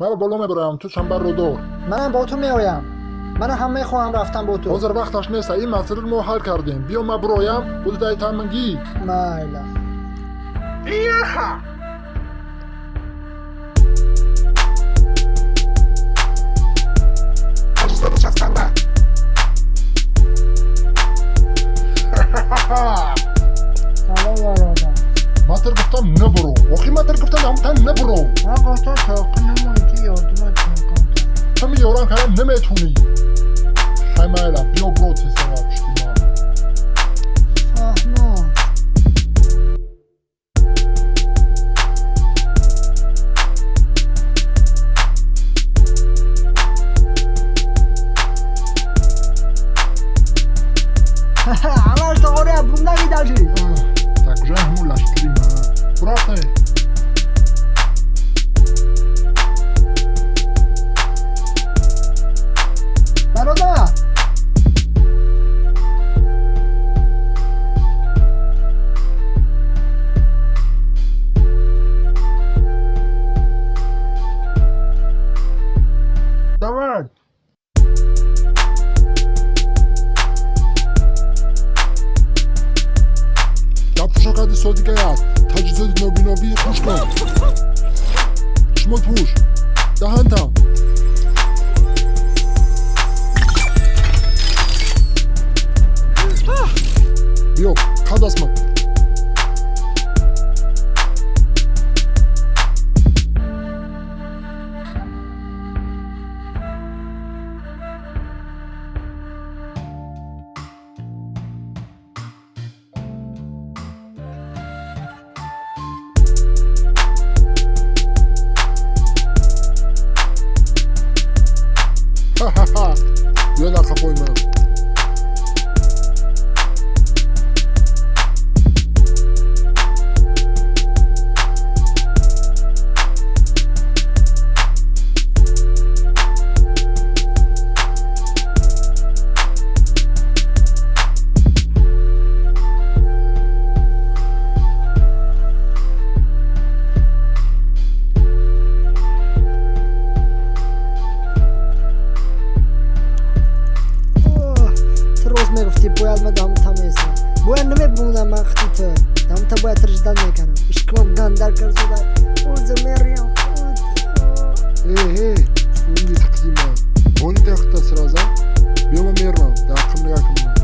Ман ба боло мебароям, ту чанбарро дор. Манам бо ту меоям. Мана ҳам мехоҳам рафтан бо ту. Ҳозир вақташ нест, ин масъаларо мо ҳал кардем. Биё ман бироям, буду дайтамангӣ. Майла. Яха! Салом бародар. Ман тир гуфтам набуро. Охи ман тир гуфтам ҳамтан набуро. Ман гуфтам тоқи намони ки ёрдумат мекунам. Ту ми ёрам кардам наметунӣ. Хай майла, биё биро тезтар пушти ман. Фаҳмо. Ҳамаш тоғори абрумдаги даши. Так куҷои ҳамун лашкари ман? Бурафтем. Бародар. Давай. Гаппӯшокади содига аст. Таҷҳизоти нобиновии хуш кун. Чишмот пӯш. Даҳантам. Биё, қад аст ман. Ха-ха-ха. Биё дар қафои ман. Ту рост мегуфтӣ, бояд ман дамта месам. Бояд намебурудам ман хати ту. Дамта бояд тирждан мекардам. Ишқимам гандар кард шуда. Ӯза мериям. Э, э, унди тақти ман. Бони тахта сраза. Биё ман меравам. Дар қим нигаҳ кунам.